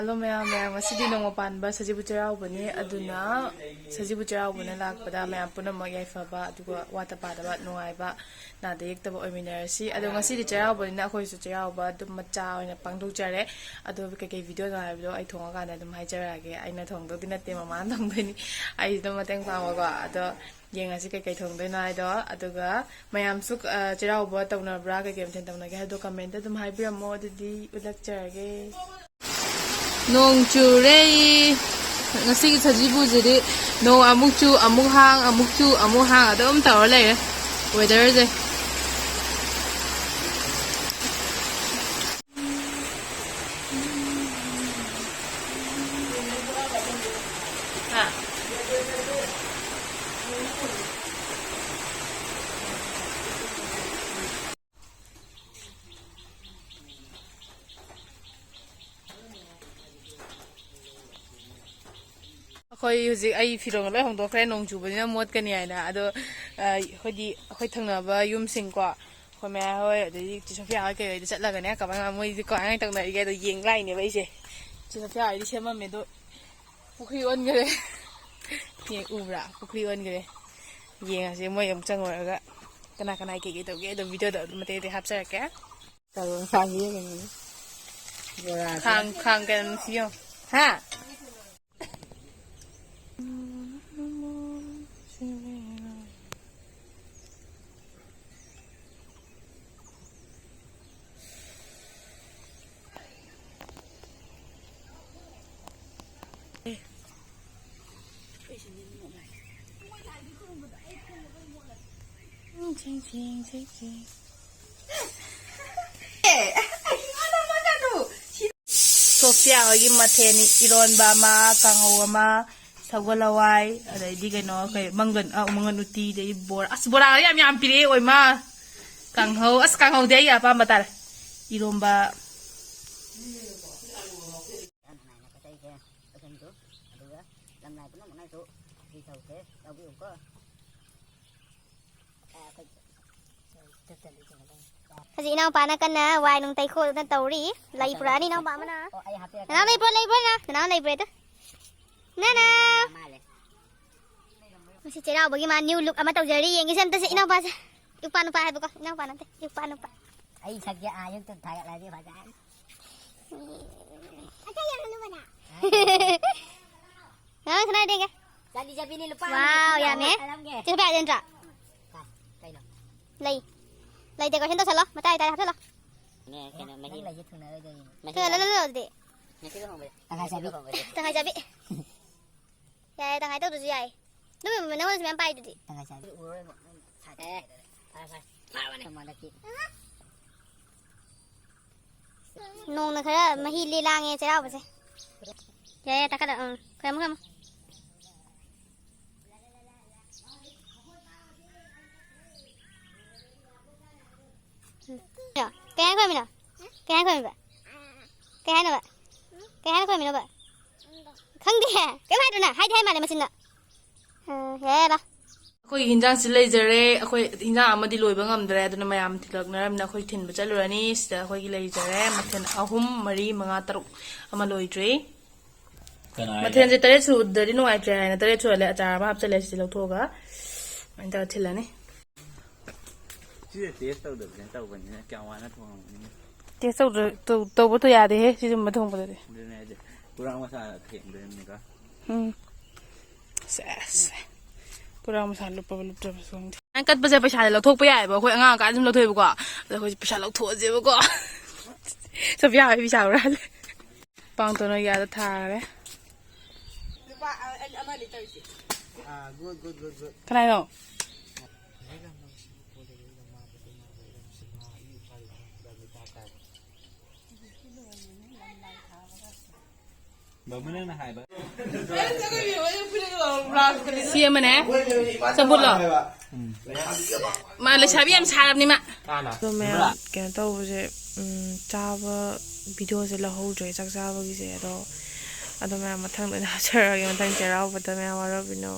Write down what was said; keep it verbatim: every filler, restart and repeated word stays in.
Hello ꯃꯌꯥꯝ, ꯃꯌꯥꯝ, ꯉꯁꯤꯗꯤ ꯅꯣꯡꯃ ꯄꯥꯟꯕ ꯁꯖꯤꯕꯨ ꯆꯩꯔꯥꯎꯕꯅꯤ꯫ ꯑꯗꯨꯅ ꯁꯖꯤꯕꯨ ꯆꯩꯔꯥꯎꯕꯅ ꯂꯥꯛꯄꯗ ꯃꯌꯥꯝ ꯄꯨꯝꯅꯃꯛ ꯌꯥꯏꯐꯕ, ꯑꯗꯨꯒ ꯋꯥꯠꯇ ꯄꯥꯗꯕ, ꯅꯨꯡꯉꯥꯏꯕ, ꯅꯥꯗ ꯌꯦꯛꯇꯕ ꯑꯣꯏꯃꯤꯟꯅꯔꯁꯤ꯫ ꯑꯗꯣ ꯉꯁꯤꯗꯤ ꯆꯩꯔꯥꯎꯕꯅꯤꯅ ꯑꯩꯈꯣꯏꯁꯨ ꯆꯩꯔꯥꯎꯕ ꯑꯗꯨꯝ ꯃꯆꯥ ꯑꯣꯏꯅ ꯄꯥꯡꯊꯣꯛꯆꯔꯦ꯫ ꯑꯗꯣ ꯀꯩꯀꯩ ꯚꯤꯗꯤꯑꯣꯅꯣ ꯍꯥꯏꯕꯗꯣ ꯑꯩ ꯊꯣꯡꯉꯀꯥꯟꯗ ꯑꯗꯨꯝ ꯍꯥꯏꯖꯔꯛꯑꯒꯦ꯫ ꯑꯩꯅ ꯊꯣꯡꯗꯧꯗꯤ ꯅꯠꯇꯦ, ꯃꯃꯥꯅ ꯊꯣꯡꯗꯣꯏꯅꯤ꯫ ꯑꯩꯁꯨ ꯑꯗꯨꯝ ꯃꯇꯦꯡ ꯄꯥꯡꯕꯀꯣ꯫ ꯑꯗꯣ ꯌꯦꯡꯉꯁꯤ ꯀꯩꯀꯩ ꯊꯣꯡꯗꯣꯏꯅꯣ ꯍꯥꯏꯗꯣ꯫ ꯑꯗꯨꯒ ꯃꯌꯥꯝꯁꯨ, ꯑ, ꯆꯩꯔꯥꯎꯕ ꯇꯧꯅꯕ꯭ꯔꯥ, ꯀꯩꯀꯩ ꯃꯊꯦꯜ ꯇꯧꯅꯒꯦ ꯍꯥꯏꯕꯗꯣ ꯀꯃꯦꯟꯇ ꯑꯗꯨꯝ ꯍꯥꯏꯕꯤꯔꯝꯃꯣ꯫ ꯑꯗꯨꯗꯤ ꯎꯠꯂꯛꯆꯔꯒꯦ꯫ ꯅꯣꯡ ꯆꯨꯔꯦ꯫ ꯉꯁꯤꯒꯤ ꯁꯖꯤꯕꯨꯁꯤꯗꯤ ꯅꯣꯡ ꯑꯃꯨꯛ ꯆꯨ, ꯑꯃꯨꯛ ꯍꯥꯡ, ꯑꯃꯨꯛ ꯆꯨ, ꯑꯃꯨꯛ ꯍꯥꯡ ꯑꯗꯨꯝ ꯇꯧꯔ ꯂꯩꯔꯦ ꯋꯦꯗꯔꯁꯦ꯫ ꯑꯩꯈꯣꯏ ꯍꯧꯖꯤꯛ, ꯑꯩ ꯐꯤꯔꯣꯜ ꯂꯣꯏ ꯍꯣꯡꯗꯣꯛꯈ꯭ꯔꯦ, ꯅꯣꯡ ꯆꯨꯕꯅꯤꯅ ꯃꯣꯠꯀꯅꯤ ꯍꯥꯏꯅ꯫ ꯑꯗꯣ, ꯑ, ꯑꯩꯈꯣꯏꯗꯤ ꯑꯩꯈꯣꯏ ꯊꯪꯅꯕ ꯌꯨꯝꯁꯤꯡꯀꯣ, ꯑꯩꯈꯣꯏ ꯃꯌꯥꯏ ꯍꯣꯏ, ꯑꯗꯩꯗꯤ ꯆꯦ ꯁꯣꯐꯤꯌꯥ ꯍꯣꯏ ꯀꯩ ꯍꯣꯏꯗ ꯆꯠꯂꯒꯅꯦ, ꯀꯃꯥꯏꯅ ꯃꯣꯏꯗꯤ ꯀꯃꯥꯏꯅ ꯇꯧꯅꯔꯤꯒꯦ ꯑꯗꯣ ꯌꯦꯡ ꯂꯥꯛꯏꯅꯦꯕ ꯑꯩꯁꯦ꯫ ꯆꯦ ꯁꯣꯐꯤꯌꯥ ꯍꯣꯏꯗꯤ ꯁꯦꯝꯃꯝꯃꯦ ꯑꯗꯣ, ꯄꯨꯈ꯭ꯔꯤ ꯑꯣꯟꯈꯔꯦ꯫ ꯌꯦꯡ ꯎꯕ꯭ꯔꯥ? ꯄꯨꯈ꯭ꯔꯤ ꯑꯣꯟꯈꯔꯦ꯫ ꯌꯦꯡꯉꯁꯤ ꯃꯣꯏ ꯑꯃꯨꯛ ꯆꯪꯉꯨꯔꯒ ꯀꯅꯥ ꯀꯅꯥ ꯀꯩꯀꯩ ꯇꯧꯒꯦ ꯑꯗꯣ ꯚꯤꯗꯤꯑꯣꯗ ꯑꯗꯨꯝ ꯃꯇꯦꯛ ꯃꯇꯦꯛ ꯍꯥꯞꯆꯔꯛꯀꯦ꯫ ꯆꯥꯔꯣꯟ ꯈꯥꯡ ꯌꯦꯡꯉꯤꯅꯦ꯫ ꯕꯣꯔꯥꯁꯦ꯫ ꯈꯥꯡ, ꯈꯥꯡ ꯀꯩꯅꯣ ꯁꯤ ꯌꯦꯡꯉꯣ꯫ ꯍꯥ? ꯁꯣꯐꯤꯌꯥ ꯍꯣꯏꯒꯤ ꯃꯊꯦꯜꯅꯤ, ꯏꯔꯣꯟꯕ ꯑꯃ, ꯀꯥꯡꯍꯧ ꯑꯃ, ꯁꯒꯣꯜ ꯍꯋꯥꯏ, ꯑꯗꯩꯗꯤ ꯀꯩꯅꯣ, ꯀꯩ, ꯃꯪꯒꯟ, ꯑ, ꯃꯪꯒꯟ ꯎꯇꯤ, ꯑꯗꯩꯗꯤ ꯕꯣꯔꯥ꯫ ꯑꯁ, ꯕꯣꯔꯥꯒ ꯌꯥꯝ ꯌꯥꯝ ꯄꯤꯔꯛꯑꯦ, ꯑꯣꯏꯃꯥ! ꯀꯥꯡꯍꯧ, ꯑꯁ, ꯀꯥꯡꯍꯧꯗꯤ ꯑꯩꯒꯤ ꯑꯄꯥꯝꯕ ꯇꯥꯔꯦ꯫ ꯏꯔꯣꯝꯕ꯫ ꯌꯥꯝ ꯅꯨꯡꯉꯥꯏꯅ ꯀꯠꯆꯩꯁꯦ, ꯀꯩꯁꯨꯝꯁꯨ, ꯑꯗꯨꯒ ꯂꯝꯂꯥꯏ ꯄꯨꯝꯅꯃꯛꯅꯁꯨ ꯐꯤ ꯇꯧꯁꯦ, ꯌꯥꯎꯕꯤꯌꯨꯀꯣ꯫ ꯑ, ꯑꯩꯈꯣꯏ ꯍꯧꯖꯤꯛ ꯏꯅꯥꯎꯄꯥꯅ ꯀꯟꯅ ꯋꯥꯏ ꯅꯨꯡ ꯇꯩꯈꯣꯗꯅ ꯇꯧꯔꯤ꯫ ꯂꯩ ꯄꯨꯔꯛꯑꯅꯤ ꯏꯅꯥꯎꯄꯥ ꯑꯃꯅ꯫ ꯅꯅꯥꯎ ꯂꯩꯕ꯭ꯔꯣ, ꯂꯩꯕ꯭ꯔꯣ ꯅꯪ? ꯅꯅꯥꯎ ꯂꯩꯕ꯭ꯔꯣ ꯑꯗꯨ? ꯅꯅꯥꯎ꯫ ꯉꯁꯤ ꯆꯩꯔꯥꯎꯕꯒꯤ ꯃꯥ new look ꯑꯃ ꯇꯧꯖꯔꯤ꯫ ꯌꯦꯡꯒꯦꯁꯦ ꯑꯝꯇ ꯁꯤ ꯏꯅꯥꯎꯄꯥꯁꯦ꯫ ꯏꯄꯥ ꯅꯨꯄꯥ ꯍꯥꯏꯕꯀꯣ, ꯏꯅꯥꯎꯄꯥ ꯅꯠꯇꯦ, ꯏꯄꯥ ꯅꯨꯄꯥ꯫ ꯑꯩ ꯁꯛꯁꯦ ꯑꯥ ꯌꯨꯇꯨꯕ ꯊꯥꯒꯠꯂꯗꯤ ꯐꯖꯅꯤ꯫ ꯅꯪ ꯁꯅꯥ ꯌꯦꯡꯒꯦ꯫ ꯆꯠꯂꯤ ꯆꯠꯄꯤꯅꯤ ꯂꯨꯄꯥ ꯑꯃ ꯋꯥꯎ, ꯄꯤꯔꯣ, ꯌꯥꯝꯃꯦ꯫ ꯆꯠꯂꯝꯒꯦ꯫ ꯁꯤ ꯂꯨꯄꯥ ꯌꯥꯗꯦ ꯅꯠꯇ꯭ꯔꯣ? ꯀꯥꯏ? ꯀꯩꯅꯣ? ꯂꯩ꯫ ꯂꯩ decoration ꯇꯧꯁꯜꯂꯣ, ꯃꯇꯥꯏ ꯃꯇꯥꯏ ꯍꯥꯞꯆꯜꯂꯣ꯫ ꯅꯦ, ꯀꯩꯅꯣ, ꯃꯍꯤ꯫ ꯅꯪ ꯂꯩꯁꯦ ꯊꯨꯡꯅꯔꯣꯏꯗꯣꯏꯅꯤ꯫ ꯃꯍꯤ ꯊꯨꯡꯅ ꯂꯣꯜꯂꯣ ꯑꯗꯨꯗꯤ꯫ ꯉꯁꯤꯒꯤ ꯂꯨꯍꯣꯡꯕꯁꯦ꯫ ꯇꯪꯈꯥꯏ ꯆꯥꯕꯤ꯫ ꯂꯨꯍꯣꯡꯕꯁꯦ꯫ ꯇꯪꯈꯥꯏ ꯆꯥꯕꯤ꯫ ꯌꯥꯏ, ꯇꯪꯈꯥꯏ ꯇꯧꯗ꯭ꯔꯁꯨ ꯌꯥꯏ꯫ ꯑꯗꯨꯝ ꯅꯪꯉꯣꯟꯗꯁꯨ ꯃꯌꯥꯝ ꯄꯥꯏꯗꯨꯗꯤ꯫ ꯇꯪꯈꯥꯏ ꯆꯥꯕꯤ꯫ ꯎꯔꯔꯣꯏ ꯑꯃꯨꯛ꯫ ꯅꯪ ꯁꯥꯏꯠ ꯑꯦ, ꯇꯥꯔꯦ꯫ ꯐꯔꯦ, ꯐꯔꯦ꯫ ꯐꯔꯕꯅꯦ꯫ ꯅꯣꯡꯅ ꯈꯔ ꯃꯍꯤ ꯂꯤ ꯂꯥꯡꯉꯦ ꯆꯩꯔꯥꯎꯕꯁꯦ꯫ ꯌꯥꯏ, ꯌꯥꯏ, ꯇꯥꯈꯠꯂꯣ꯫ ꯎꯝ, ꯈꯣꯏꯔꯝꯃꯣ, ꯈꯣꯏꯔꯝꯃꯣ꯫ ꯀꯩ ꯍꯥꯏꯅ ꯈꯣꯏꯔꯝꯃꯤꯅꯣ? ꯀꯩ ꯍꯥꯏꯅ ꯈꯣꯏꯔꯝꯃꯤꯕ? ꯀꯩ ꯍꯥꯏꯅꯣꯕ? ꯀꯩ ꯍꯥꯏꯅ ꯈꯣꯏꯔꯝꯃꯤꯅꯣꯕ? ꯈꯪꯗꯦ꯫ ꯀꯩꯝ ꯍꯥꯏꯗ꯭ꯔꯣ ꯅꯪ? ꯍꯥꯏꯗꯤ ꯍꯥꯏ ꯃꯥꯜꯂꯦ ꯃꯆꯤꯟꯗ꯫ ꯎꯝ, ꯌꯥꯔꯦ, ꯌꯥꯔꯦ꯫ ꯑꯩꯈꯣꯏꯒꯤ ꯍꯤꯟꯖꯥꯡꯁꯤ ꯂꯩꯖꯔꯦ꯫ ꯑꯩꯈꯣꯏ ꯍꯤꯟꯖꯥꯡ ꯑꯃꯗꯤ ꯂꯣꯏꯕ ꯉꯝꯗ꯭ꯔꯦ, ꯑꯗꯨꯅ ꯃꯌꯥꯝ ꯊꯤꯜꯂꯛꯅꯔꯕꯅꯤꯅ ꯑꯩꯈꯣꯏ ꯊꯤꯟꯕ ꯆꯠꯂꯨꯔꯅꯤ꯫ ꯁꯤꯗ ꯑꯩꯈꯣꯏꯒꯤ ꯂꯩꯖꯔꯦ ꯃꯊꯦꯜ ꯑꯍꯨꯝ, ꯃꯔꯤ, ꯃꯉꯥ, ꯇꯔꯨꯛ ꯑꯃ ꯂꯣꯏꯗ꯭ꯔꯤ꯫ ꯀꯅꯥ ꯍꯥꯏꯒꯦ? ꯃꯊꯦꯜꯁꯦ ꯇꯔꯦꯠ ꯁꯨꯗ꯭ꯔꯗꯤ ꯅꯨꯡꯉꯥꯏꯇ꯭ꯔꯦ ꯍꯥꯏꯅ ꯇꯔꯦꯠ ꯁꯨꯍꯜꯂꯦ꯫ ꯑꯆꯥꯔ ꯑꯃ ꯍꯥꯞꯆꯜꯂꯦ ꯁꯤꯗ ꯂꯧꯊꯣꯛꯑꯒ꯫ ꯑꯗꯨꯃꯥꯏꯅ ꯇꯧꯔ ꯊꯤꯜꯂꯅꯤ꯫ ꯁꯤꯁꯦ taste ꯇꯧꯗꯕꯤꯗ ꯇꯧꯕꯅꯤꯅ ꯀꯌꯥꯝ ꯋꯥꯅ ꯊꯣꯡꯉꯝꯒꯅꯤ? Taste ꯇꯧꯗ꯭ꯔ-, ꯇꯧ-, ꯇꯧꯕꯇ ꯌꯥꯗꯦꯍꯦ ꯁꯤꯒꯨꯝꯕ ꯊꯣꯡꯕꯗꯗꯤ꯫ ꯑꯗꯨꯅꯦ ꯍꯥꯏꯁꯦ꯫ ꯄꯨꯔꯥ ꯃꯁꯥ ꯊꯦꯡꯗꯣꯏꯅꯤꯀꯣ꯫ ꯎꯝ꯫ ꯁꯦꯁ꯫ ꯄꯨꯔꯥ ꯃꯁꯥ ꯂꯨꯞꯄꯕ ꯂꯨꯞꯇ꯭ꯔꯕꯁꯨ ꯈꯪꯗꯦ꯫ ꯅꯪ ꯀꯠꯄꯁꯦ ꯄꯩꯁꯥꯁꯦ ꯂꯧꯊꯣꯛꯄ ꯌꯥꯏꯑꯕ꯫ ꯑꯩꯈꯣꯏ ꯑꯉꯥꯡ ꯑꯣꯏꯔꯀꯥꯟꯗ ꯑꯗꯨꯝ ꯂꯧꯊꯣꯛꯑꯦꯕꯀꯣ꯫ ꯑꯗꯣ ꯑꯩꯈꯣꯏꯁꯦ ꯄꯩꯁꯥ ꯂꯧꯊꯣꯛꯑꯁꯦꯕꯀꯣ꯫ ꯁꯣꯐꯤꯌꯥ ꯍꯣꯏ ꯄꯩꯁꯥ ꯍꯨꯔꯥꯜꯂꯦ꯫ ꯄꯥꯡꯇꯣꯟ ꯍꯣꯏꯒꯤ ꯑꯥꯗ ꯊꯥꯈ꯭ꯔꯦ꯫ ꯂꯨꯄꯥ, ꯑ, ꯑ, ꯑꯃꯅꯤ ꯇꯧꯔꯤꯁꯦ꯫ ꯑꯥ, good, good, good, good꯫ ꯀꯅꯥꯅꯣ? ꯕꯥꯃꯣꯟ ꯅꯪꯅ ꯍꯥꯏꯕ꯫ ꯁꯤ ꯑꯃꯅꯦ꯫ ꯆꯝꯐꯨꯠꯂꯣ? ꯃꯥ ꯂꯩꯁꯥꯕꯤ ꯌꯥꯝ ꯁꯥꯔꯕꯅꯤ ꯃꯥ꯫ ꯑꯗꯣ ꯃꯌꯥꯝ ꯀꯩꯅꯣ ꯇꯧꯕꯁꯦ, ꯎꯝ, ꯆꯥꯕ videoꯁꯦ ꯂꯧꯍꯧꯗ꯭ꯔꯦ ꯆꯥꯛ ꯆꯥꯕꯒꯤꯁꯦ꯫ ꯑꯗꯣ, ꯑꯗꯣ ꯃꯌꯥꯝ ꯃꯊꯪꯗ ꯑꯣꯏꯅ ꯍꯥꯞꯆꯔꯛꯑꯒꯦ, ꯃꯊꯪ ꯆꯩꯔꯥꯎꯕꯗ ꯃꯌꯥꯝ ꯋꯥꯔꯕꯤꯅꯣ꯫